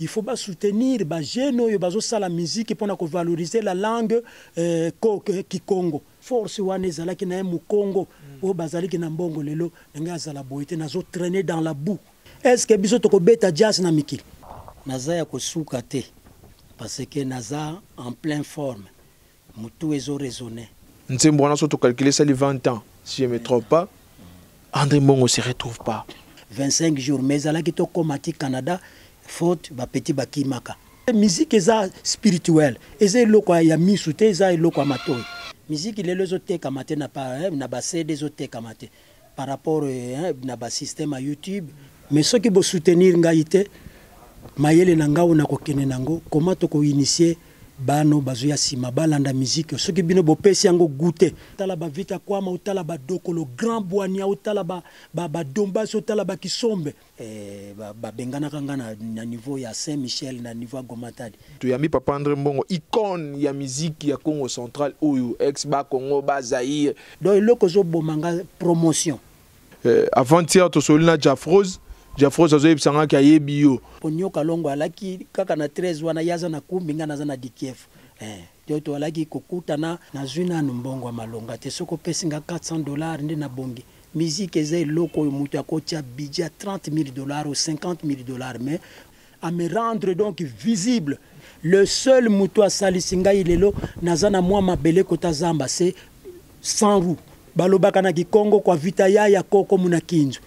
Il faut basoutenir bajeune oyo bazosala musique mpona kovaloriser la langue kikongo. Force wana ezalaki na ye mokongo oyo bazalaki na mbongo. Lelo ndenge azala boye te, nazotraîner dans la boue. Est ce que biso tokobeta jazz na mikili? Naza ya kosuka te parce que naza en pleine forme, motu ezoraisonner. Nzembo wana so tocalcule, esali 20 ans si je me trompe pas. André Mbongo se retrouve pas. 25 jours, mais ezalaki tokóma ti Canada, faute bapeti bakimaka. Musique eza spirituelle, eza eloko ya misu te, eza eloko ya matoi. Musique lelo ezotekama te na baCD, ezotekama te par rapport na basystème ya YouTube. Mais soki bosoutenir ngai te, mayele na ngai oyo nakokende nango, koma tokoinitie bano bazoya nsima balanda musique soki bino bopesi yango goût? Tala baVita Kwama, otala baDokolo, Grand Bwania, otala baDombasi, otala baKisombe. Babenganaka nga na niveau ya Saint Michel, na niveau ya Gomatadi. Toyambi papa André Mbongo, icône ya musique ya Congo Central oyo ex ba Congo ba Zaïre. Donc eloko ezoboma nga, promotion. Avant-hier tosoli na Jafrose. Jafrose azoyebisangaki ayebi yo. Po Nyoka Longo alaki kaka na 13 wana, ye aza na Kumbi, nga naza na Dikiefu. To toalaki kokutana. Nazwi nanu mbongo ya malonga te. Soki opesi nga 400 $ nde nabongi. Musique eza eloko oyo moto akotia budget ya 30 000 $ ou 50 000 $, mais à me rendre donc visible. Le seul moto asalisi ngai lelo naza na mwa mabele kota zamba, c'est sans roue. Balobaka na kikongo kwa vita yaya koko muna kinzu.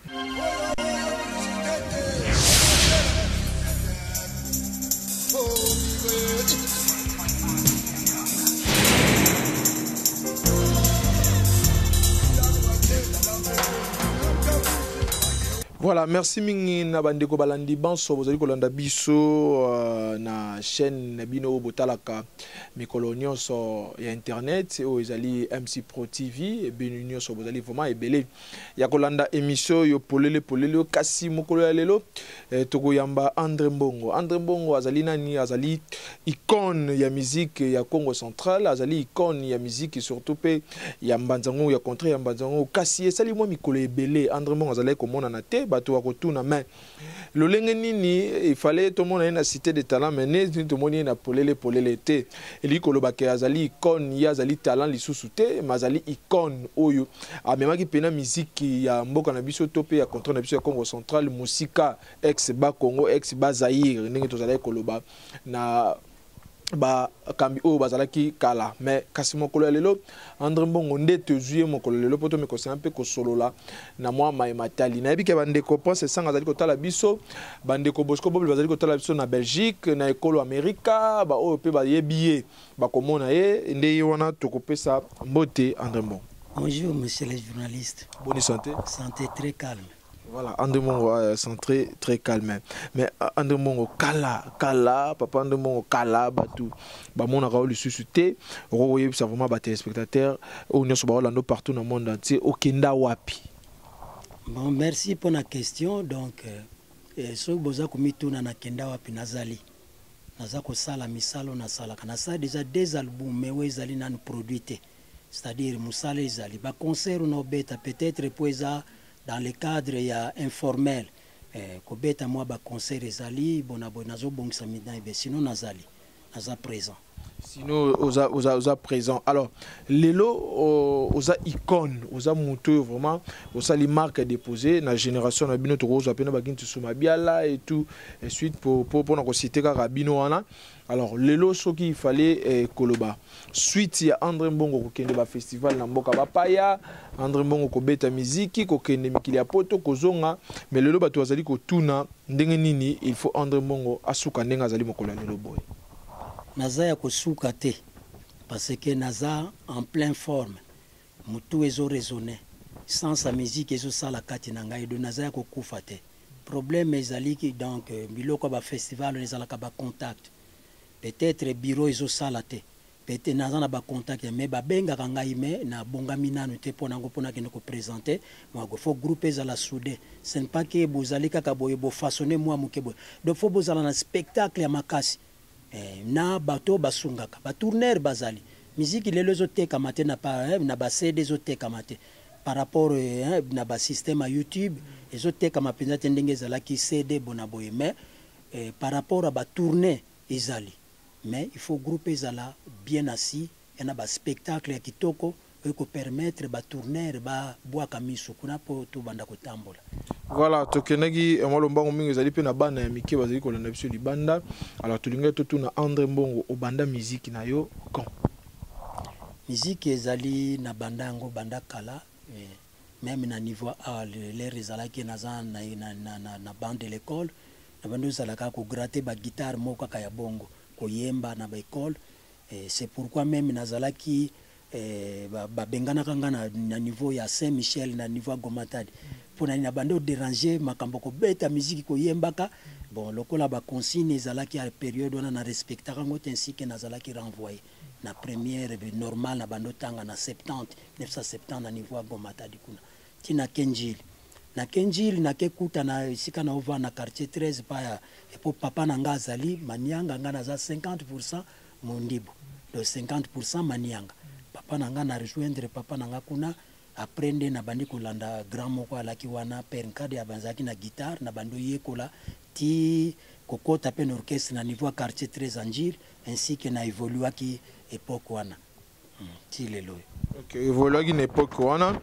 Voilà, merci mingi na bandeko balandi banso bozali kolanda biso na chaîne na bino oyo botalaka mikolo nyonso ya internet, oyo ezali MC Pro TV. Ebino nyonso bozali vraiment ebele ya kolanda émission oyo polele polele. Kasi mokolo ya lelo tokoyamba André Mbongo. André Mbongo azali nani? Azali icône ya musique ya Congo Central, azali icône ya musique surtout mpe ya Mbanzango, ya contrée ya Mbanzango. Kasi esali mwa mikolo ebele André Mbongo azalaki komonana te. Bato bakotuna: mais lolenge nini? Il fallait tomona ye na Cité de Talent, mais neti tomoni ye na polele polele te. Elingi koloba ke azali icône, ye azali talent lisusu te, mais azali icône oyo amemaki mpena miziki ya mboka na biso to mpe ya contrée na biso ya Congo Central mosika, ex ba Congo, ex ba Zaïre, ndenge tozalaki koloba na bakambi oyo bazalaki kala. Mais kasi mokolo ya lelo, André Mbongo nde tozwi ye mokolo lelo mpo tomekosana mpe kosolola na mwa mayema tali. Nayebi ke bandeko Prince Esanga azali kotala biso, bandeko Bosco Boble bazali kotala biso na Belgique, na ekolo Amerika, baoyo mpe bayebi ye bakomona ye nde ye wana. Tokopesa mbote, André Mbongo. Bonjour, monsieur le journaliste. Bonne santé? Santé très calme. Voilà, André Mbongo, santé très calme. Mais André Mbongo, kala, kala, papa André Mbongo, kala, batu, bamonaka yo lisusu te. Okoyebisa vraiment ba téléspectateurs oyo nyonso baolanda partout dans le monde entier, okenda wapi? Bon, merci pour la question. Donc, soki boza komituna nakenda wapi, nazali. Naza kosala misala oyo nasalaka. Nasala déjà deux albums, mais oyo ezali nanu produit te. C'est-à-dire mosala ezali. Ba concert na obeta peut-être po eza dans le cadre ya informel. Kobeta mwa ba concert ezali bona boye, nazobongisa mina ebe. Sinon nazali, naza présent. Sinon oza présent. Alors lelo oza icône, oza moto oyo vraiment osali marque déposée na génération na bino. Tokozwa mpe na bakinti suma biala et tout et suite mpona kociter kaka bino wana. Alors lelo soki il fallait koloba suite ya André Mbongo, kokende bafestival na mboka bapaya, André Mbongo kobeta miziki, kokende mikili ya poto, kozonga, mais lelo bato bazali kotuna ndenge nini il faut André Mbongo asuka ndenge azali mokolo ya lelo boye. Naza ya kosuka te parce que naza en pleine forme, motu ezoraisonner, sens ya musique ezosala kati na ngai. Do naza ya kokufa te. Problème ezaliki donc biloko ya bafestival oyo ezalaka bacontact, peut-être bureau ezosala te. Peut-être naza na bacontact, mais babengaka ngai, mais nabongami nanu te mpo nango, mpo nakende koprésenter mwago. Faut groupe ezala soudé. Ce n'est pas que bozali kaka boye, bofaçonne mwa moke boye. Donc faut bozala na spectacle ya makasi na bato basungaka, batourneur bazali. Musique lelo ezotekama te na baCD, ezotekama te par rapport na basystème ya YouTube, ezotekama mpenza te ndenge ezalaki CD bona boye. Mais Par rapport à batournée ezali, mais il faut groupe ezala bien assis ya na baspectacle ya kitoko oyo kopermettre batourneur babwaka miso kuna mpo tobanda kotambola. Voilà, tokendaki mwa lombango mingi. Ezali mpe na bana ya mike bazali kolanda biso libanda. Alors tolingaki totuna André Mbongo, obanda musique na yo quand? Musique ezali na banda yango banda kala, même na niveau A l'heure ezalaki naza na banc de l'école, na bandi ozalaka kogratter baguitare moko kaka ya bongo, koyemba na baécole. C'est pourquoi même nazalaki babenganaka nga na niveau ya Saint Michel, na niveau ya Gomatadi, mpo na nini? Bandi odéranger makambo, kobeta miziki, koyembaka. Bon, lokola baconsigne ezalaki ya période wana, na respectaka yango te, ainsi ke nazalaki renvoyé na première normale na bando otanga na 70 1970 na niveau ya Gomatadi kuna, ntina ke Njili. Nake Njili, nake kuta na esika na ovanda na quartier 13 pa epo papa na nga azali Manianga, nga naza 50 Mondibu, donc 50 Manianga. Papa na nga, na rejoindre papa na nga kuna. Après nde nabandi kolanda grand moko alaki wana, père Nkade, abanzalaki na guitare. Na bandi oyekola ti kokota mpe na orchestre na niveau ya quartier 13 Njili, ainsi ke na évoluaki époque wana ti lelo oyo. Ok, évoluaki na époque wana.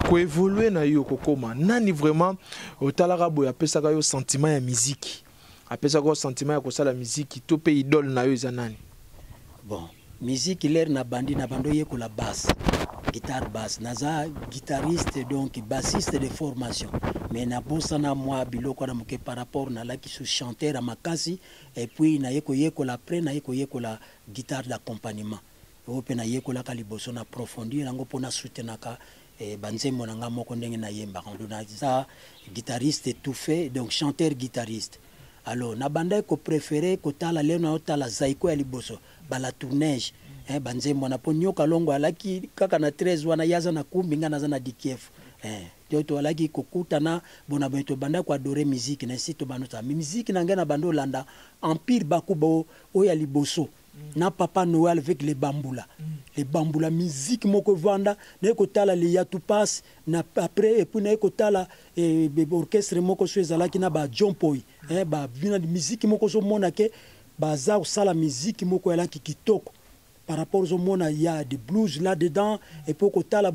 Koévolue na yo, kokóma nani vraiment otalaka boye apesaka yo sentiment ya musique, apesaka yo sentiment ya kosala musique, to mpe idole na yo eza nani? Bon, musique, l'heure na bandi, na bandi oyekola basse, guitare basse. Naza guitariste, donc bassiste de formation, mais nabosana mwa biloko wana moke par rapport nalaki su chanteur ya makasi. Et puis naye koyekola, après naye koyekola guitare d'accompagnement oyo mpe nayekolaka liboso na approfondir yango mpo nasoutenaka banzembo na nga moko ndenge nayembaka. Donc naza guitariste tout fait, donc chanteur guitariste. Alors nabandaki kopréférer kotala lelo naotala Zaiko ya liboso, bala tournage, banzembo wana, mpo Nyoka Longo alaki kaka na 13 wana, ye aza na Kumbi, nga naza na Dikiefu, to toalaki kokutana bona boye, tobanda koadorer musique na esi tobanda otala musique na ngai. Na banda olanda Empire Bakuba oyo ya liboso na Papa Noël avec les Bambula, les Bambula, musique moko evanda. Naye kotala les Yatupas na après, et puis naye kotala orchestre moko so ezalaki na ba John Poi, ba musique moko ozomona ke baza kosala musique moko elaki kitoko par rapport ozomona il y a des blues là dedans. Et puis kotala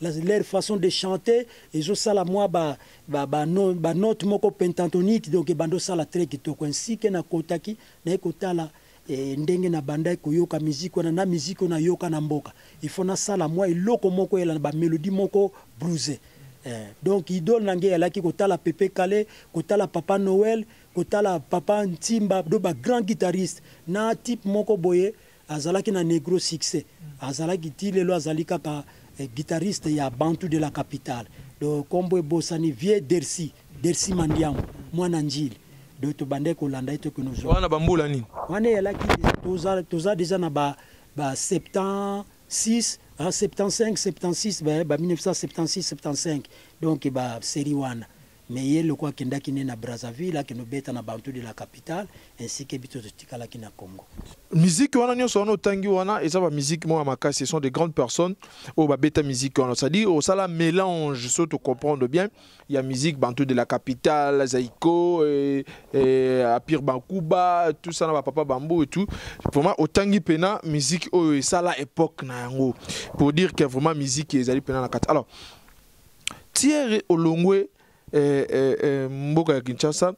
leur façon de chanter, ezosala mwa ba note moko pentatonique, donc ebanda osala très kitoko. Ainsi ke nakotaki, naye kotala ndenge na bandaki koyoka musique wana na musique oyo nayoka na mboka, il faut nasala mwa eloko moko eyela na bamélodie moko blues. Donc idole na ngai eyalaki kotala Pepe Kale, kotala Papa Noël, kotala Papa Ntimba, do bagrand guitariste na type moko boye azalaki na Negro Succès, azalaki ti lelo azali kaka guitariste ya Bantu de la Capitale. Donc kombo ebosani, vieux Dersi, Dersi Mandiango, mwana Njili. Donc tobandaki kolanda ye, tokende ozwa. Wana bambula nini? Wana eyalaki toza déjà na ba 76, 75, 76, ba 1976, 75, donc basérie wana. Mais ye loko akendaki ne na Brazzaville, akende obeta na Bantu de la Capitale, ainsi ke biso totikalaki na Congo. Musique wana nyonso wana otangi wana eza bamusique moko ya makasi. Ce sont des grandes personnes oyo babeta musique wana, c'est-à-dire osala mélange, so tocomprendre bien, ya musique Bantu de la Capitale, Zaiko et Empire Bankuba, tout ça na bapapa Bambu et tout. Vraiment otangi mpena musique oyo esala époque na yango, pour dire que vraiment musique ezali mpena na kati. Alors tiere olongwe mboka ya Kinshasa,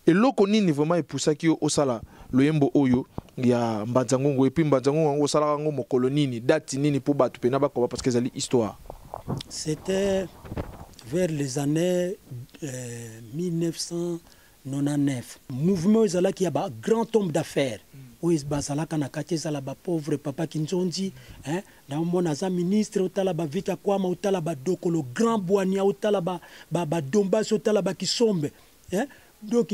eloko nini vraiment epusaki yo osala loyembo oyo ya Mbanza Ngungu? Et puis Mbanza Ngungu yango osalaka yango mokolo nini, date nini, mpo bato mpena bakoba, parce que ezali histoire? C'était vers les années 1999. Mouvement ezalaki ya bagrand homme d'affaires oyo bazalaka na kati, ezala bapauvre papa Kinzonzi, hein, naomona aza ministre, otala bavita Kwama, otala badokolo, grand Bwania, otala badombasi, otala bakisombe, hein? Donc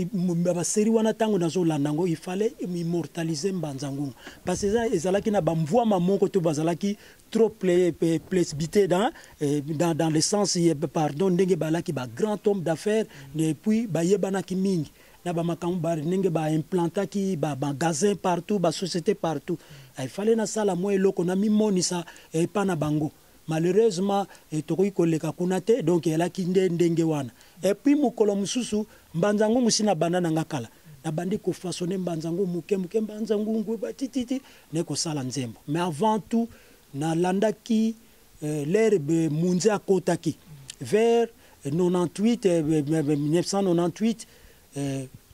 basérie wana, ntango nazolanda yango, il fallait immortaliser Mbanza Ngungu, parce que ezalaki na bamvwama moko to bazalaki trop plébiscité dans le sens, pardon, ndenge balaki bagrand homme d'affaires et puis bayebanaki mingi na bamakambo ndenge baimplantaki bamagasin partout, basociété partout. Il fallait nasala mwa eloko na mimonisa epa na bango. Malheureusement tokoki koleka kuna te, donc elaki nde ndenge wana. Et puis mokolo mosusu Mbanza Ngungu si na banda na nga kala, nabandi kofaçonner Mbanza Ngungu moke moke, Mbanza Ngungu batititi naye kosala nzembo. Mais avant tout nalandaki l'ère Munze akotaki vers 98, 1998,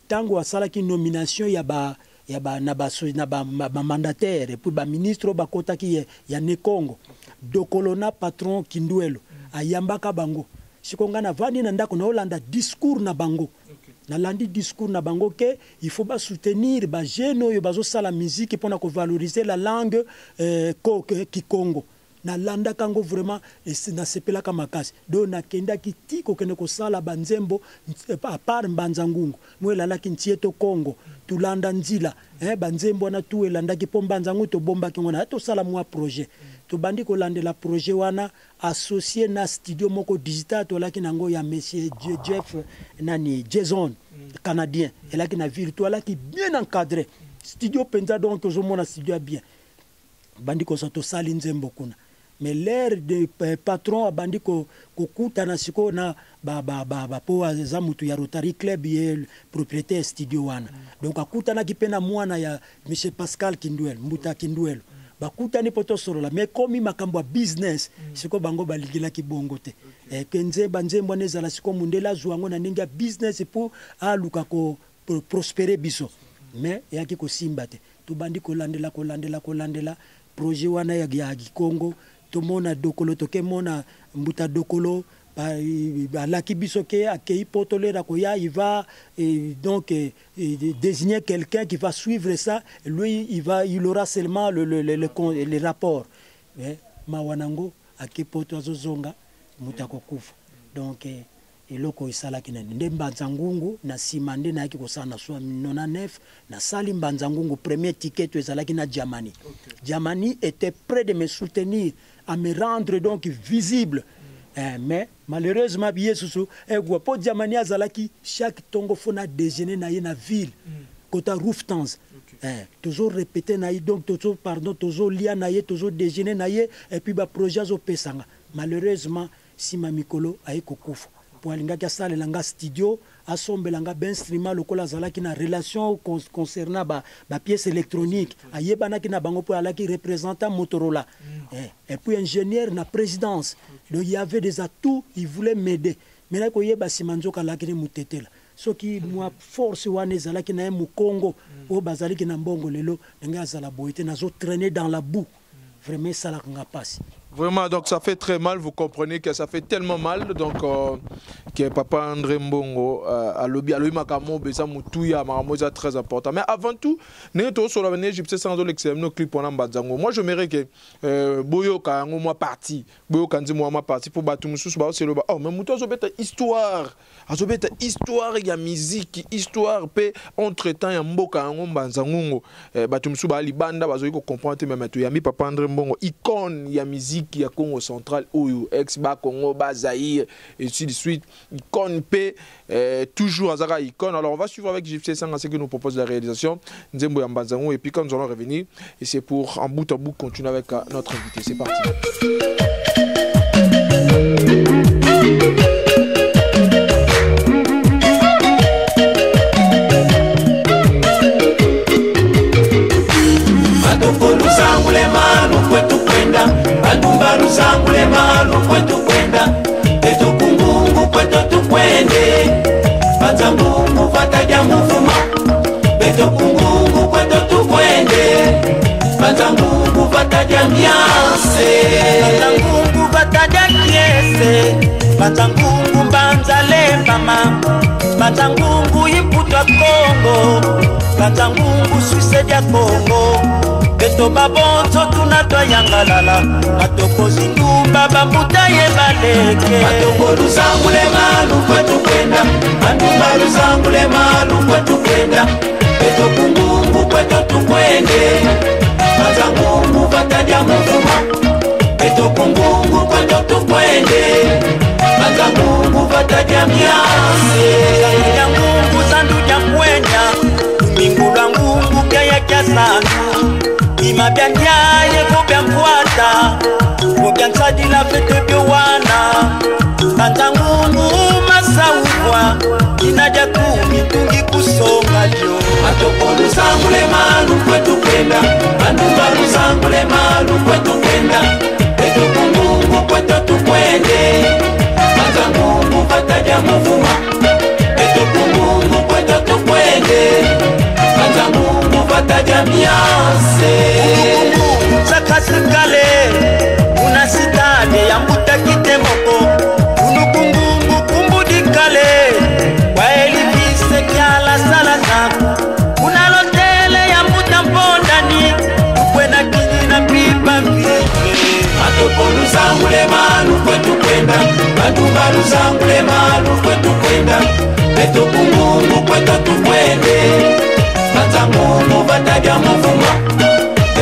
ntango asalaki nomination ya ba ya ba na ba na ba, ba mandataire et puis ba ministre bakotaki ya Nekongo, Dokolo na patron Kinduelo ayambaka bango. Siko nga navandi na ndako, naolanda discours na bango. Nalandi discours na bango ke il faut basoutenir bajeune oyo bazosala musique mpona kovaloriser la langue kikongo. Nalandaka yango vraiment, nasepelaka makasi. Donc nakendaki ti kokende kosala banzembo à part Mbanza Ngungu mo elandaki Ntieto Congo, tulanda nzila, banzembo wana tu elandaki mpo Mbanza Ngungu tobombaki ngo na tosala mwa projet. Tobandi kolandela projet wana associé na studio moko digital tolaki nango ya monsieur Jeff nani Jason, canadien, elaki na ville. Toalaki bien encadré studio mpenza, donc tozomona studio ya bien. Bandi kozwa, tosali nzembo kuna. Mais l'heure de patron abandi kokutana sikoyo na mpo aza mutu ya Rotary Club, ye propriétaire studio wana. Donc akutanaki mpe na mwana ya monsieur Pascal Kinduelo, Mbuta Kinduelo. Bakutani mpo tosolola, mais komi makambo ya business. Sikoyo bango balingelaki bongo te. Ke nzemba nzembo wana ezala sikoyo mundele azwa yango na ndenge ya business mpo aluka ko prospérer biso. Mais eyaki kosimba te. Tobandi kolandela, kolandela, kolandela projet wana ya Kikongo. Tomona Dokolo, tokemona Mbuta Dokolo, alaki biso ke akei po tolera koya, il va donc désigner quelqu'un qui va suivre ça, lui il aura seulement le rapport. Mawa nango, ake poto, azozonga, moto akokufa. Donc eloko esalaki nani nde Mbanza Ngungu. Na nsima nde nayaki kosala na swa 99, nasali Mbanza Ngungu. Premier ticket ezalaki na Germany. Germany était prêt de me soutenir, à me rendre donc visible. Mais malheureusement biye susu egwa mpo Germany azalaki chaque ntongo fo na déjeuner na ye na ville kota Rooftans. Tozo répéter na ye, donc tozo, pardon, tozolia na ye, tozo déjeuner na ye et puis baprojet azopesanga. Malheureusement nsima mikolo aye kokufa mpo alingaki asalela nga studio, asombela nga bainstrument lokola azalaki na relation concernant bapièce électronique, ayebanaki na bango mpo alaki représentant Motorola. Et puis ingénieur na présidence. Donc il y avait des atouts, il voulait m'aider, mais naki koyeba nsima nzoka alaki ni motetela. Soki mwa force wana ezalaki na ye mokongo oyo bazalaki na mbongo, lelo ndenge azala boye te, nazotraîner dans la boue. Vraiment esalaka nga mpasi. Vraiment, donc ça fait très mal, vous comprenez que ça fait tellement mal. Donc, que papa André Mbongo, alobi makambo, beza mutuya, makambo eza très important. Mais avant tout, nous sommes sur l'avenir égyptien sans l'excellent clip pour Mbanzango. Moi, je me que boyoka yango mwa parti, boyoka nzembo mwa parti pour batu mususu ba selo ba oh mais mutu azobeta histoire, azobeta histoire ya musique, histoire pe entre temps ya mboka yango Mbanzango. Batu mususu ba libanda bazoki ko comprendre te, mais to yambi papa André Mbongo, icône ya musique ya Congo central oyo ex ba Congo ba Zaïre et ainsi de suite, icône P toujours azaka icône. Alors on va suivre avec Gypsy Sanga ce que nous propose la réalisation, nzembo ya Mbanzango, et puis quand nous allons revenir, et c'est pour en bout à bout continuer avec notre invité. C'est parti. Matoko luzangule malu kwetu kwenda, bandumba luzangule malu kwetu kwenda, betukungungu kwetu tukwende, banzangungu vataja muvuma, betukungungu kwetu tukwende, banzangungu vataja mianse, banzangungu vataja kiese, banzangungu mbanza lembama, banzangungu iputwa Kongo, banzangungu Suisse dia Kongo, beto babonzo tuna twayangalala, batokozi ndumba bambuta ye baleke. Matoko luzangule malu kwetu kwenda, bandumba luzangule malu kwetu kwenda, beto kungungu kwetu tukwende, banzangungu vataja muvuma, beto kungungu kwetu tukwende, banzangungu vataja miase. Zandu ngungu zandu ja kwenya, mingulwa ngungu kyaya kya sandu, bima bya ndiaye ko bya mfuata, ko bya nsa Tosadila fete byowana banzangungu masauvwa inaja kumitungi kusonga lyo matokolu malu kwetu kwenda bandu baluzangule malu kwetu kwenda etukungungu kwetu tukwende banzangungu bataja muvuma etukungungu kwetu tukwende banzangungu bataja mianse sakasikale una sitade ya mbuta kitemoko unukungungu kumbudikale waelivise kyala sala zako unalotele ya mbuta mpondani tukwena kinyi na pipa mvile matopoluzangule malu kwetu kwenda bantu baluzangule malu kwetu kwenda etukungungu kwetu tukwende banzangungu bataja muvuma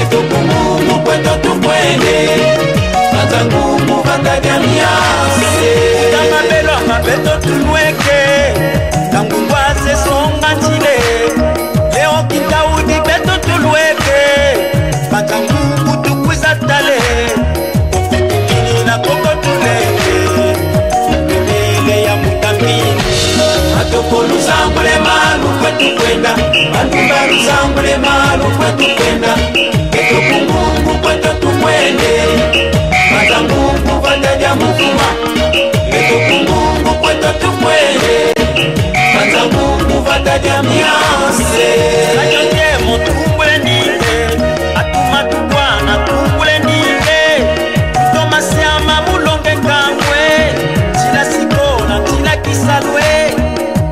etukungungu kwetu tukwende banzangungu bataja miase tamabelwa mabeto tulweke tangungwaze songa ntile leo kitaudi beto tulweke banzangungu tukwiza tale kokotukini na kokotuleke mbele ya mutambini matopoluzangule malu kwetu kwenda bantu baluzangule malu kwetu kwenda etukungungu kwetu tukwende banzangungu bataja muvuma etukungungu kwetu tukwende banzangungu bataja mianse kanyotemo tumbule ninde atuma tukwana tumbule ninde tomasiama mulonge kangwe tila sikona tila kisalwe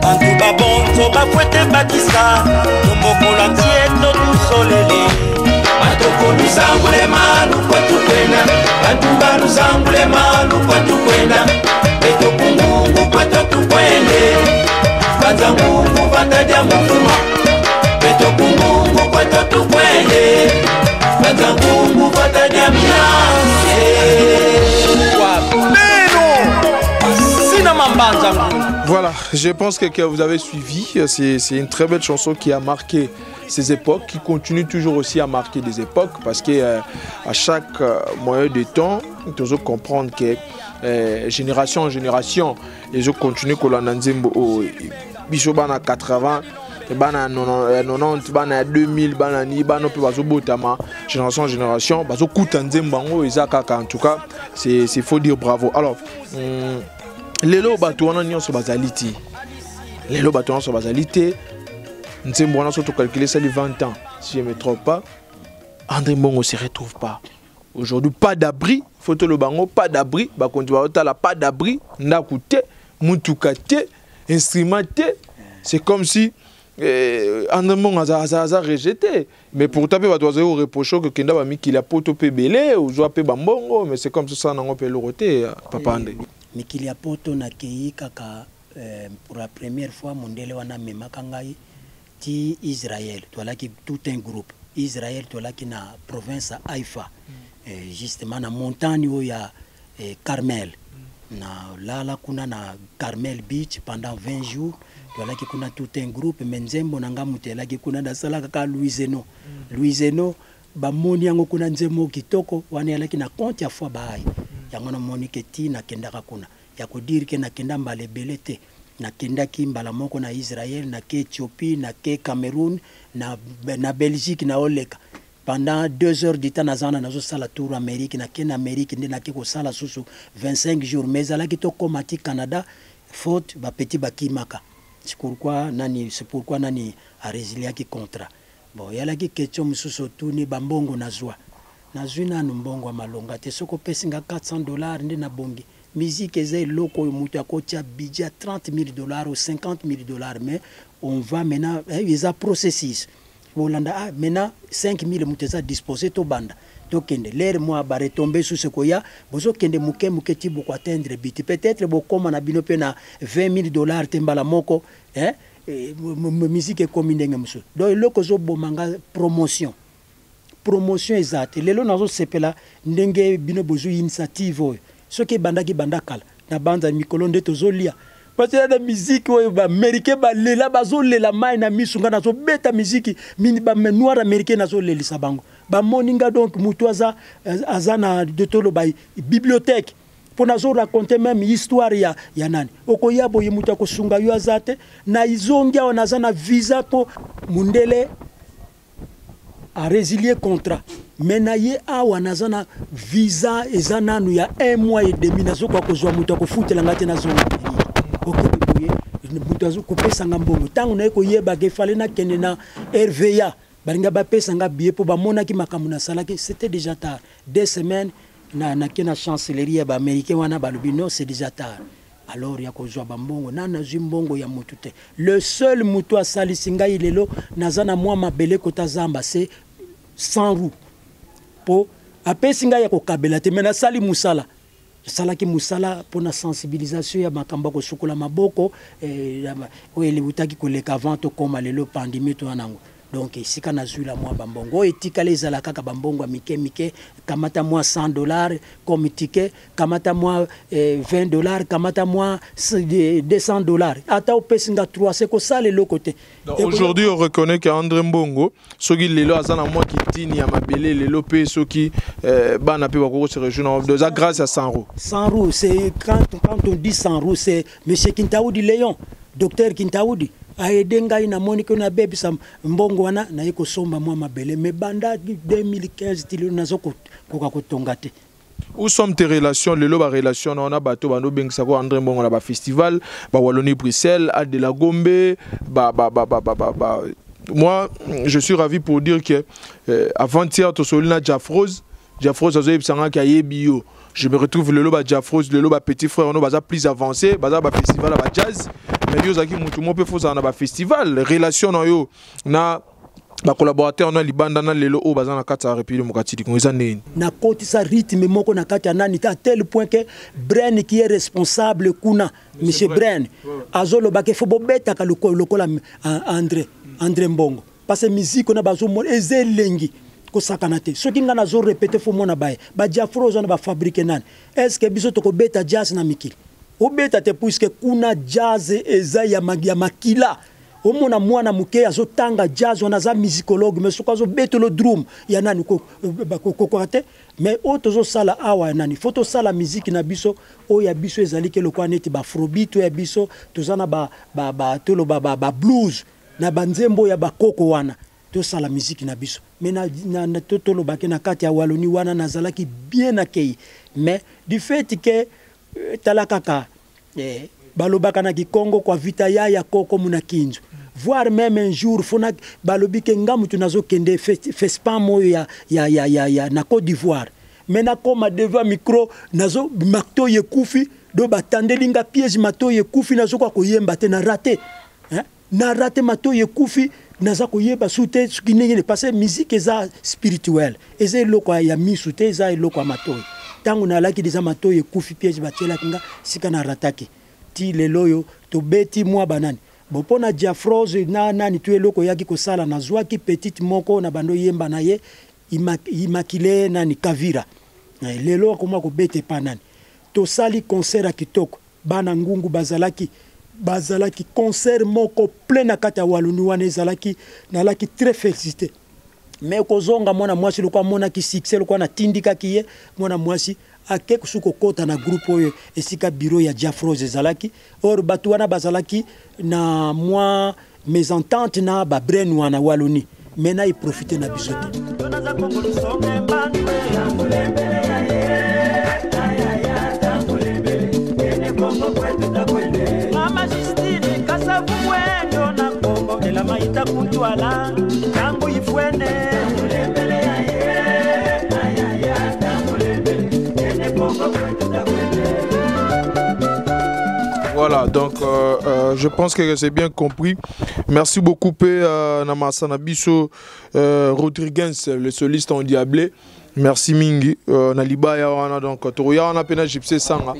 bantu babonzo bafwete bakisa tombokola tieto tusolele matopoluzangule malu kwetu kwenda bantu baluzangule malu kwetu kwenda etukungungu kwetu tukwende banzangungu bataja muvuma etukungungu kwetu tukwende banzangungu bataja mianse Beno sina mambanza ngungu. Voilà, je pense que vous avez suivi. C'est une très belle chanson qui a marqué ces époques, qui continue toujours aussi à marquer des époques, parce que à chaque moyen de temps, toujours comprendre que génération en génération, ils ont continué kolanda nzembo oyo. Biso bana 80, bana 90, bana 2000, bana ni bana pe bazobotama, génération en génération, bazokuta nzembo yango eza kaka. En tout cas, c'est faut dire bravo. Alors, lelo bato wana nyonso bazali te, lelo bato nyonso bazali te. Nzembo wana so tocalculer sali 20 ans, si je ne me trompe pas. André Mbongo se retrouve pas aujourd'hui, pas d'abri. Photo le bango, pas d'abri, bakonti baotala, pas d'abri, ndako te, mutuka te, instrument te. C'est comme si André Mbongo aza rejeté, mais pourtant pe bato bazali koreproche que kenda bamikili ya poto pe ebele, ozwa pe bambongo, mais c'est comme ça nango pe eloko te, papa André. Mikili ya poto nakei kaka pour la première fois mondele wana amemaka ngai ti Israël. Toalaki tout un groupe Israël, toalaki na province ya Haïfa, justement na montagne oyo ya Carmel. Na lala kuna na Carmel Beach pendant 20 jours. Toalaki kuna tout un groupe, mais nzembo na nga moto elaki kuna, nasalaka kaka Louiseno. Louiseno bamoni yango kuna, nzembo kitoko wana elaki na compte ya foi baai yango. Namoni ke ti nakendaka kuna, ya kodire ke nakenda mbala ebele te. Nakendaki mbala moko na Israel, nake Éthiopie, nake Cameroun, na Belgique naoleka pendant 2 heures du temps. Naza wana nazosala tour Amérique, nake na Amérique nde nake kosala susu 25 jours, mais ezalaki tokóma ti Canada, faute bapeti bakimaka. C'est pourquoi nani, c'est pourquoi nani arésiliaki contrat. Bon, eyalaki question mosusu otuni, bambongo nazwa, nazwi nanu mbongo ya malonga te. Soki opesi nga 400 $ nde nabongi. Musique eza eloko oyo moto akotia budget ya 30 000 $ ou 50 000 $, mais on va maintenant, eza processus bolanda. Ah, maintenant 5 000 moto eza disposé, tobanda tokende lere mwa baretombées susu ekoya. Bozokende moke moke ti bokoatteindre but. Peut-être bokóma na bino mpe na 20 000 $ te mbala moko, eh? Musique ekomi ndenge mosusu. Donc eloko ezoboma nga, promotion. Promotion eza te. Lelo nazosepela ndenge bino bozwi initiative oyo. Soki ebandaki banda kala na banza mikolo nde tozolia, parce que na musique oyo baaméricain balela, bazolela mai na misu. Nga nazobeta musique, banoir américain nazolelisa bango. Bamoni nga donc mutu aza, aza na de toloba bibliothèque mpo nazo raconter même histoire ya nani. Okoya boye, moto akosunga yo aza te. Na izongi awa, naza na visa mpo mundele arésilier contrat, mais na ye awa naza na visa, eza nanu ya un mois et demi. Nazokoka kozwa moto akofutela ngai te. Nazonga okende boye, moto azokopesa nga mbongo. Ntango naye koyebaka efale nakende na RVA, balinga bapesa nga billet mpo bamonaki makambo nasalaki. C'était déjà tard, 2 semaines na nake na chancellerie ya baaméricain wana, balobi non, c'est déjà tard. Alors ya kozwa bambongo na nazwi mbongo ya motu te. Le seul motu asalisi ngai lelo naza na mwa mabele kota zamba, c'est 100 roues, mpo apesi ngai ya kokabela te. Me nasali mosala, nasalaki mosala mpona sensibilisation ya makambo ya kosukola maboko oyo elewutaki koleka avant tokóma lelo pandémie toya nango. Donc esika nazwila mwa bambongo oyo etikali, ezala kaka bambongo ya mike mike. Kamata mwa 100 $ comme ticket, kamata mwa 20 $, kamata mwa 200 $. Ata opesi nga 3, se kosala eloko te. Aujourd'hui, on reconnaît que André Mbongo, soki lelo aza na mwa kitini ya mabele lelo, mpe soki bana mpe bakoki se rejoindre, eza grâce à Sanro. Sanro, c'est quand on dit Sanro, c'est monsieur Kintaoudi Léon, docteur Kintaoudi aide ngai. Namoni ke nabebisa mbongo wana, naye kosomba mwa mabele, mais banda 2015 ti lelo nazokoka kotonga te. Où sont tes relations lelo? Barelation na wana, bato bando obengisako André Mbongo na bafestival bawallonie, Bruxelles, de la Gombe, ba, ba, ba, ba, ba, ba, ba. Moi, je suis ravi pour dire que avant-hier tosoli na Jafrose. Jafrose azoyebisangaki ayebi yo. Je me retrouve lelo ba Jafrose, lelo ba petit frère ono baza plus avancé, baza bafestival ya bajazz, mais yo ozalaki motu mo mpe fozala na bafestival. Relation na yo na bacollaborateur na libanda na lelo oyo baza na kati ya République démocratique du Congo eza ndeni? Nakotisa rythme moko na kati ya nani, à tel point que Bren qui est responsable kuna, monsieur Bren, azolobaka fo bobetaka lokola André Mbongo, parce que musique wana bazomona eza elengi kosakana te. Soki ngai nazorépéter, fo mona baye badiafro oza na bafabriquer nani. Est ce que biso tokobeta jazz na mikili? Obeta te, puisque kuna jazz eza ya makila. Omona mwana moke azotanga jazz wana, aza musicologue, mais soki azobetela drum ya nani, kokoka te. Mais oyo tozosala awa ya nani, fo tosala musique na biso oyo ya biso ezali ke lokola neti baafrobeat. Oyo ya biso toza na toloba bablues na banzembo ya bakoko wana, tosala musique na biso. Mais tolobaki na kati ya Wallonie wana, nazalaki bien akei, mais du fait que tala kaka balobaka na kikongo kwa vita ya ya koko muna kinzu, voire même un jour fona balobi ke nga mutu nazokende Fespam oyo ya na Côte d'Ivoire, mais nakoma devant micro, nazo matoi ekufi. Do batandeli nga piège, matoi ekufi, nazokoka koyemba te, na raté, hein? Na raté, matoi ekufi, naza koyeba su te soki ndenge nini, parce que musique eza spirituelle, eza eloko ya misu te, eza eloko ya matoi. Ntango nalaki deja matoi ekufi, piège batielaki nga sika, na rataki. Ti lelo oyo tobeti mwa banani bo mpo na Diafrose na nani tu eloko oyaki kosala. Nazwaki petite moko na bando yemba na ye, Immaculée nani Kavira. Lelo akoma kobeta epa nani. Tosali concert ya kitoko, bana ngungu bazalaki concert moko plein na kati ya Wallonie wana. Ezalaki, nalaki très félicité. Mais kozonga, mwana mwasi lokwa amonaki succès, lokwa natindikaki ye, mwana mwasi ake kusu kokɔta na groupe oyo esika bureau ya Diafrose ezalaki. Or bato wana bazalaki na mwa mésentente na babren wana Wallonie, mais na eprofite na biso te. Mama Justine Kasavu mwendo na Kongo ela maita kuntwala tangu ifwene. Tambulembele ya ye, ayaya, tambulembele ene Kongo kwetu takwende. Voilà, donc je pense que c'est bien compris. Merci beaucoup, P. Namasana Biso Rodriguez, le soliste endiablé. Merci mingi na libaya wana. Donc tokoya wana mpe na Gypsy Sanga,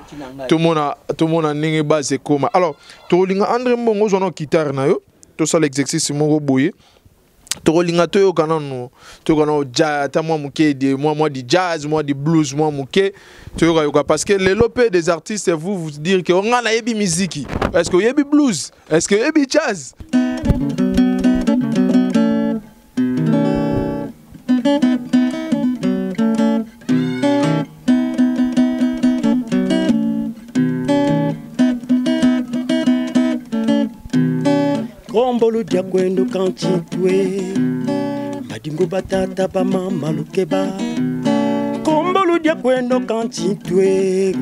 tomona ndenge base ekoma. Alors tokolinga André Mbongo ozwa na guitare na yo, tosala exercice moko boye. Tokolinga toyoka nanu, toyoka nano ata mwa moke de mwa di jazz, mwa di blues, mwa moke toyokayoka, parce que lelo mpe des artistes, vous vous dire que nga nayebi miziki, est ce que oyebi blues, est ce que oyebi jazz? kwendo kantitwe badingo batata bamama lukeba kombolu dia kwendo kantitwe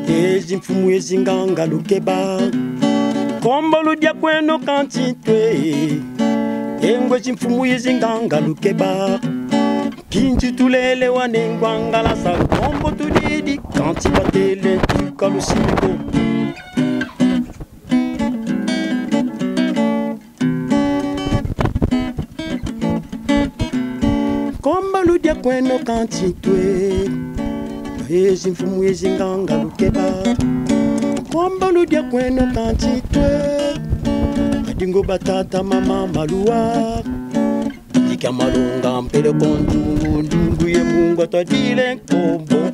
ezi mfumu ezinganga lukeba kombolu dia kwendo kantitwe engwe zimfumu ezinganga lukeba kinji tulele wanengwangala sa kombo tudidi kanti batele tukalusimiko. Komba ludia kweno kantitwe ezi mfumu ezinganga lukeba komba ludia kweno kantitwe badingo batata mama malua dika malunga mpele kondungu ndungu ye mungu atadile nkombo.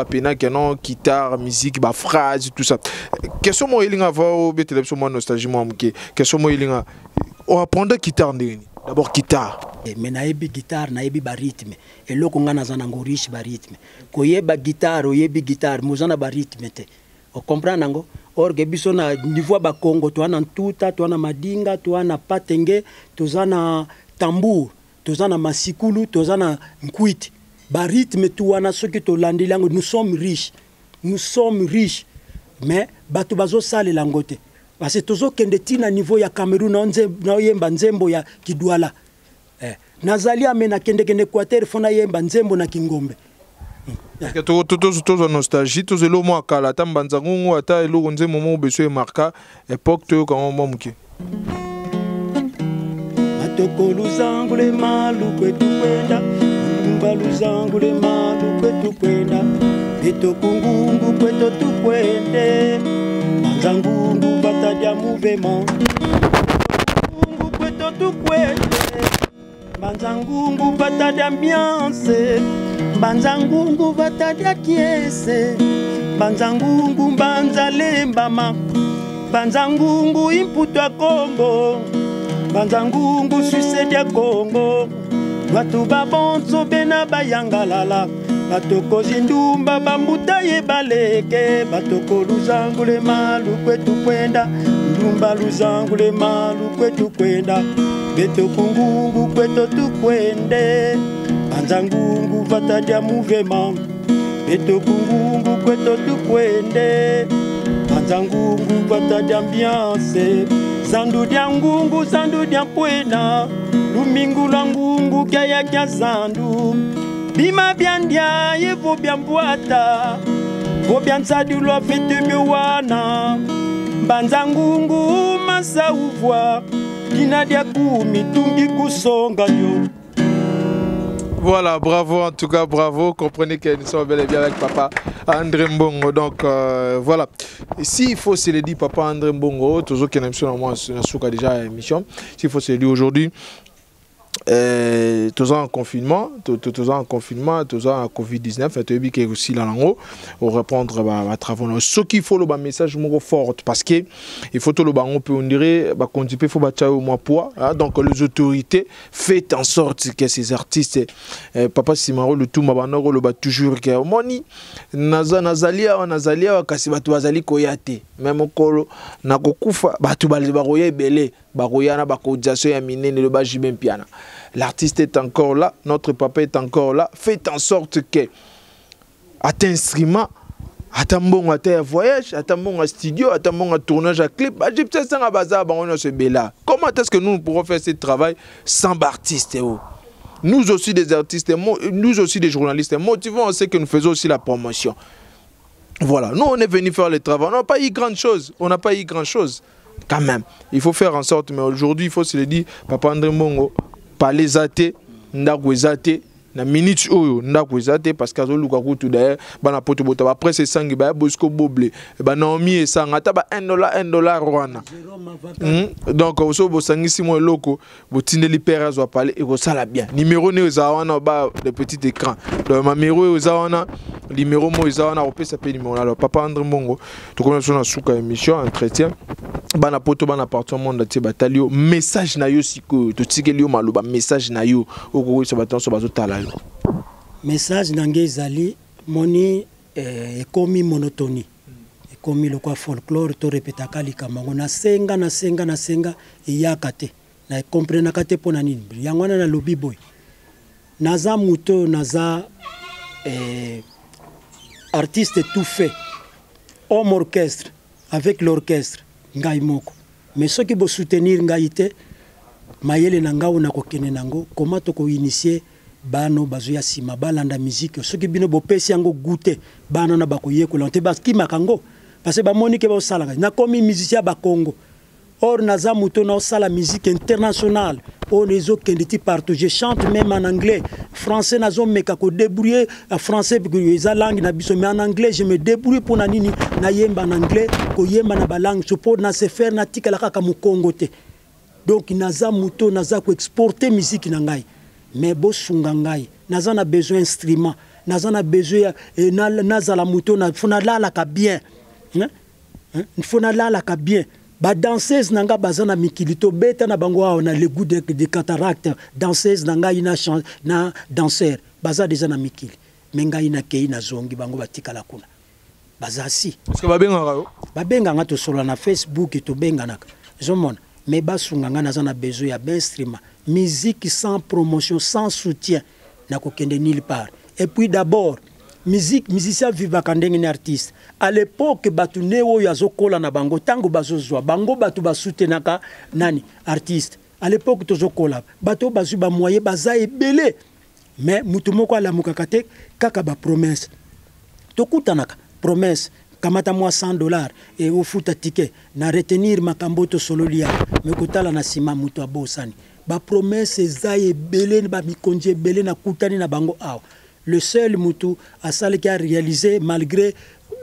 Pena que non guitare musique ba phrase tout ça. Question moi elinga va au betele moi nostalgie moi muke. Question moi elinga on apprendre guitare ndeni. D'abord guitare. Mais nayebi guitare nayebi ba rythme. Eloko nga naza nango riche ba rythme. Koyeba guitare oyebi guitare mozana ba rythme te. O comprendre nango? Or ke biso na niveau ba Congo to na ntuta to na madinga to na patenge to na tambour to na masikulu to na nkwiti. Ba rythme tout wana soki to landi lango nous sommes riches. Nous sommes riches. Mais bato bazo sale lango te. Parce que tozo kende tina niveau ya Cameroun na yemba nzembo ya Kidwala. Nazali amena kende kende Équateur fona yemba nzembo na Kingombe. Parce que to to to nostalgie to zelo mo akala ta mbanza ngungu ata eloko nzembo mo beso e marka époque to quand mo muke. Matoko luzangule malu kwetu kwenda baluzangule malu kwetu kwenda beto kungungu kweto tukwende banzangungu batadia mouvement kungu kweto tukwende banzangungu batadia ambiance banzangungu batadia kiese banzangungu banzalembama banzangungu imputu ya Congo banzangungu sucé ya Congo bato babonzo bena bayangalala batokozi ndumba bambuta ye baleke batoko luzangule malu kwetu kwenda ndumba luzangule malu kwetu kwenda beto kungungu kweto tukwende banzangungu batadia mouvement beto kungungu kweto tukwende banzangungu batadia ambiance zandu dia ngungu zandu dia mpwena lumingu lwa ngungu kya kya zandu bima byandia yevo byambwata vo byansadi lwa fete miwana mbanza ngungu masa uvwa dina dia kumi tungi kusonga yo. Voilà, bravo en tout cas, bravo. Comprenez que nous sommes bel et bien avec papa André Mbongo. Donc voilà. S'il faut se le dire, papa André Mbongo, toujours qui est moi déjà émission. S'il faut se le dire aujourd'hui, toujours en confinement, toujours en confinement, toujours en Covid-19, tu as aussi là en haut, on reprendre ba travaux. Ce qu'il faut le message fort parce que il faut tout le on peut on dirait ba conduire faut ba au moins poids, donc les autorités faites en sorte que ces artistes papa Simaro le tout mabanoro le ba toujours que moni naza nazalia nazalia kasi batu bazali koyate même okolo na kokufa batu baroya ebele baroya na ba cotisation ya minene le ba jibem piana. L'artiste est encore là, notre papa est encore là. Faites en sorte que, à instrument, à bon à voyage, à bon studio, à bon tournage à clip, comment est-ce que nous pourrons faire ce travail sans artistes? Nous aussi des artistes, nous aussi des journalistes, motivons ce que nous faisons aussi la promotion. Voilà, nous on est venu faire le travail, on n'a pas eu grand chose, on n'a pas eu grand chose. Quand même, il faut faire en sorte, mais aujourd'hui, il faut se le dire, papa André Mbongo, palais zate, ndako zate, Na minute oyo ndako eza te parce que azoluka kutu. D'ailleurs, bana poto bota bapresse esangi, baya Bosco Boble, banaomi esanga ata ba 1 dollar, 1 dollar wana. Donc so bosangisi mwa eloko, botindeli père azwa pale, ekosala bien. Numéro ne eza wana ba de petit écran. Donc mamero oyo eza wana, numéro mo eza wana, akopesa mpe numéro. Alors, papa André Mbongo, tokomi biso na suka émission entretien. Bana poto, bana partout monde entier batali yo. Message na yo sikoyo, totikeli yo maloba, message na yo okokoyisa bato nyonso bazotala yo. Message na ngai ezali moni ekomi monotonie, ekomi lokwa folklore, torepetaka likambo yango. Nasenga, nasenga, nasenga, eyaka te, nakomprenaka te mpo na nini. Yango wana nalobi boye: naza moto oyo naza artiste tout fait, homme orchestre avec l'orchestre, ngai moko. Mais soki bosoutenir ngai te, mayele na ngai oyo nakokende nango, koma tokoinitie bano bazoya nsima balanda musique. Soki bino bopesi yango goût, bana na bakoyekola te, bakimaka yango parce que bamoni ke baosalaka. Nakomi musicien ya Bakongo, or naza moto naosala musique internationale oyo ezokende ti partout. Je chante même en anglais, français nazomeka kodébrouiller. Français eza langue na biso, mais en anglais je me débrouille. Mpona nini nayemba en anglais, koyemba na balangue so mpo na se faire natikala kaka mokongo te? Donc naza moto naza koexporte musique na ngai, mais bosunga ngai. Naza na besoin instrument, naza na besoin ya nazala moto fo nalalaka bien, hein? Hein? Fo nalalaka bien. Badanseuse na ngai baza na mikili, tobeta na bango awa na Le Goût de Cataracte. Danseuse na ngai na danseur baza deja na mikili, me ngai nakei, nazongi, bango batikala kuna, baza si. Parce que babengaka yo? Babenganga, tosolola na Facebook, tobenganaka, ezomona. Mais basunga ngai, naza na besoin ya bainstrument. Musique sans promotion, sans soutien, nakokende nulle part. Et puis d'abord musique, musicien vivaka ndenge ni artiste. À l'époque, bato ne oyo azokola na bango, ntango bazozwa bango, bato basoutenaka nani? Artiste. À l'époque tozokola, bato oyo bazwi bamoye baza ebele, mais motu moko alamukaka te, kaka bapromesse. Tokutanaka, promesse, kamata mwa 100 $ e ofuta ticket na retenir makambo tosololi ya me kotala na nsima, moto abosani. Bapromesse eza ebele, bamikonzi ebele nakutani na bango awa. Le seul mutu asalaki aréalise, malgré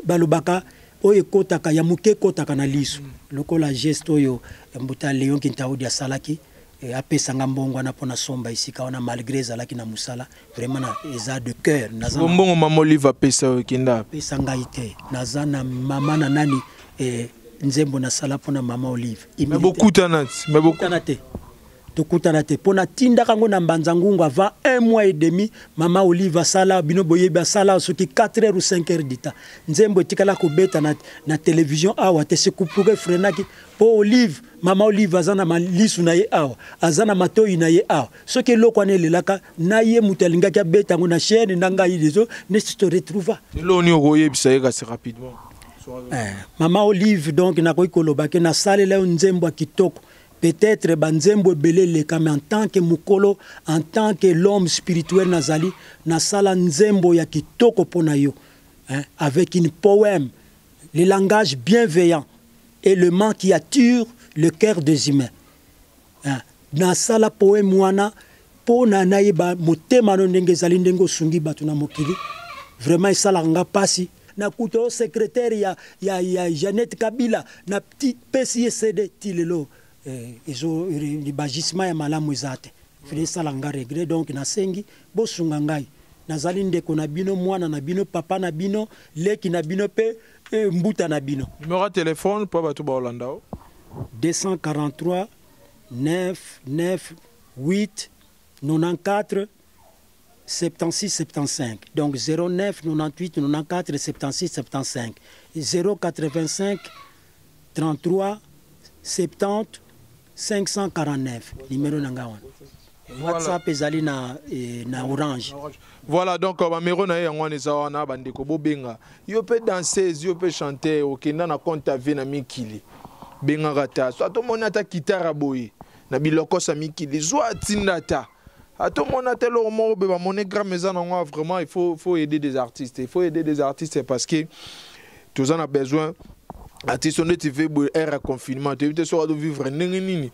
balobaka oyo ekɔtaka ya moke ekɔtaka na liso, lokola geste oyo mbuta Léon Kintaudi asalaki, apesanga mbongo wana mpo nasomba esika wana, malgré ezalaki na mosala. Vraiment na, eza de cœur. Naza Mbongo mama Olive apesa oyo ekenda? Apesa ngai te. Naza na mama na nani, nzembo nasala mpona mama Olive. Me bokutana ti me Tokutana te, tokutana te, mpo natindaka yango na Mbanza Ngungu avant un mois et demi. Mama Olive asala, bino boyebi, asala soki 4 heures ou 5 heures dita, nzembo etikala kobeta na télévision awa te. Sekupuka efrenaki mpo Olive, mama Olive aza na lisu na ye awa, aza na matoi na ye awa. Soki eloko wana elelaka na ye, moto alingaki abeta yango na chaîne na ngai dezo nesi toretrouva. Eloko nini okoyebisa ye kasi rapidement? Mama Olive, donc nakoki koloba ke nasalela yo nzembo ya kitoko. Peut-être banzembo ebele eleka, mais en tant que mokolo, en tant que l'homme spirituel nazali, nasala nzembo ya kitoko mpo na yo, hein, avec une poème, le langage bienveillant et le manque qui attire le cœur des humains, hein. Nasala poème wana mpo na nayeba motema no ndenge ezali, ndenge osungi bato na mokili. Vraiment esalaka nga mpasi. Nakuta oyo secrétaire ya Jeannette Kabila, na pesi ye CD. Ti lelo ezo bagissement ya malamu eza te. File esalaka nga regret. Donc nasengi bosunga ngai. Nazali ndeko na bino, mwana na bino, papa na bino, leki na bino mpe mbuta na bino. Numéro ya telefone mpo bato baolanda o? 243 9 9 8 94 76 75. Donc 09 98 94 76 75, 085 33 70 549, numéro na ngai wana. WhatsApp ezali na Orange. Voilà, donc bamero na ye yango wana eza wana. Bandeko bobenga yo mpe danseuse, yo mpe chanteur, okenda na compte ave na mikili, bengaka ta so atomoni ata kitara boye na bilokosa mikili, zwa atinda ata atomoni ata eloko moko boye, bamonogramme eza nango. Vraiment, il faut aider des artistes, il faut aider des artistes, parce que toza na besoin artiste. Nde ti ve boye, ère ya confinement, toyebi te soki azovivre ndenge nini.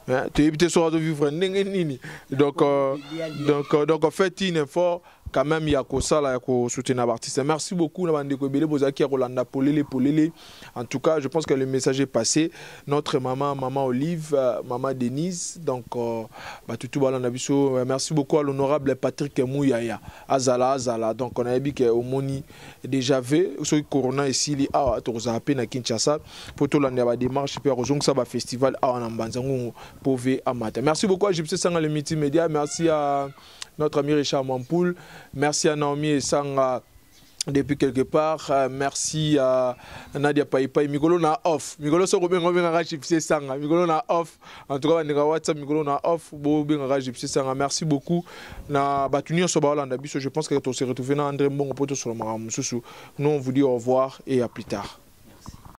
Hein, toyebi te soki azovivre ndenge nini. Donc donc faites un effort quand même ya kosala, ya kosoutenir baartiste. Merci beaucoup na bandeko ebele bozalaki ya kolanda polele polele. En tout cas, je pense que le message est passé. Notre maman, maman Olive, maman Denise, donc batutu balanda biso. Merci beaucoup à l'honorable Patrick Muyaya, azala azala. Donc on a vu que omoni déjà vu soki corona esili awa, tokozala mpe na Kinshasa po tolanda badémarche mpe ya kozongisa bafestival awa na Mbanza Ngungu po ve amata. Merci beaucoup à Gypsy Sanga le multimédia, merci à notre ami Richard Mampoul, merci à Naomi Esanga depuis quelque part, merci à Nadia Paipai. Mikolo na off, mikolo soko benga bengaka Gypsy Sanga, mikolo na off. En tout cas, bandeko WhatsApp, mikolo na off, bo bengaka Gypsy Sanga. Merci beaucoup na bato nyonso baolanda biso. Je pense que to se retrouver na André Mbongo po tosolola makambo mosusu. Nous, on vous dit au revoir et à plus tard.